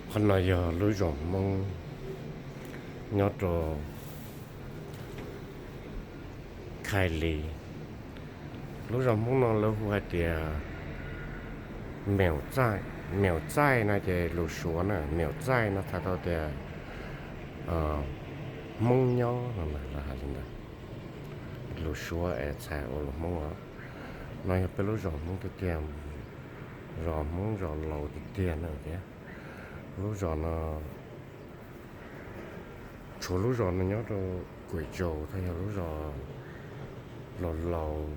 Qhov no yog lub zos Hmoob nyob rau Khai Lis. Lub zos Hmoob no lawv hu hais tias Meum Txaij. Meum Txaij no ces lus Suav na, Meum Txaij no txhais tau tias Hmoob nyob no na, lawv hais li ntawd. Lus Suav es txhais ua lus Hmoob os. No yog peb lub zos Hmoob tiag tiag, zos Hmoob zos laus tiag tiag na thiab. Lub zos no, tshuav lub zos no nyob rau Kuam Zaus, tau yog lub zos laus laus,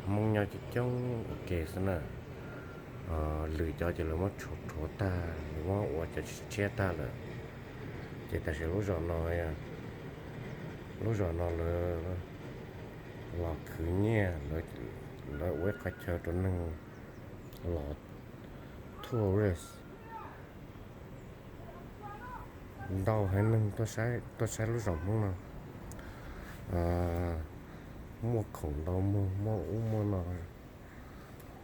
Hmoob nyob coob coob ua ke xwb na. Lwm cov ces lawv muab rhuav tag, lawv muab ua cov tshiab tag lawm. Ces tam sim lub zos no, lub zos no lawv los khwv nyiaj, lawv ua ib qhov chaw rau neeg los tourist ntau heev, neeg tuaj saib lub zos Hmoob no. Muaj khoom ntau muag, muaj ub muaj no,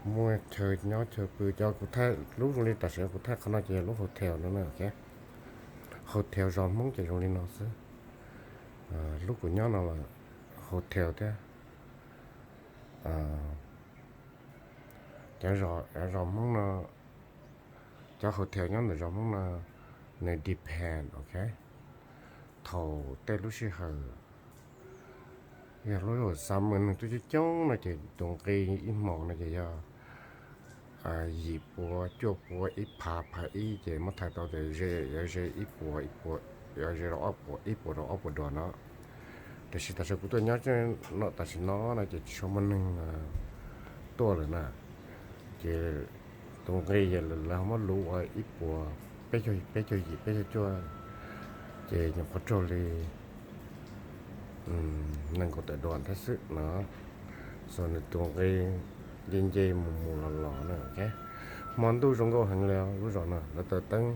muaj chaw nyob chaw pw. Cov kuv thaij lub zoo li tam sim kuv thaij qhov no ces yog lub hotel no na. Hotel zos Hmoob ces zoo li no xwb. Lub kuv nyob no los hotel thiab. Cov zos Hmoob no, cov hotel nyob ntawm zos Hmoob no, nws depend, ok. Thaum tej lub sij hawm yog lub summer neeg tuaj coob coob no ces tus nqi ib hmos no ces yog yim puas, cuaj puas, ib phav, phav ib, ces muab thaij tau tias ze, yuav ze ib puas, ib puas, yuav ze rau ob puas, ib puas rau ob puas duas no. Tiam sis tam sim kuv tuaj nyob no tam sim no no ces tsis tshua muaj neeg tuaj lawm na. Ces tus nqi lawv muab luv ua ib puas peb caug, peb caug yim, peb caug cuaj, ces nyuam qhuav raug li nees nkaum tawm duas thiab xwb no. Xo nws tus nqi nce nce mus mus los los na. Hmo ntuj zoo nkauj heev li lub zos no, lawv taws teeb.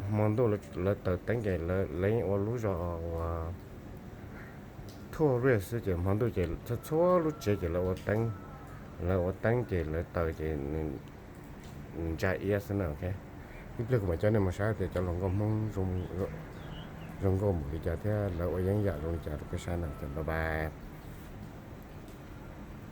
Hmo ntuj lawv taws teeb ces lawv yeej ua lub zos uas tourist xwb, ces hmo ntuj ces txhua txhua lub tsev ces lawv ua teeb, lawv ua teeb ces lawv taws ces nws ntsa iab xwb na. Ib pliag kuv mam coj nej mus saib tias cov hluas nkauj Hmoob zoo nkauj npaum li cas thiab lawv ua yeeb yam zoo li cas rau peb saib na. Bye bye.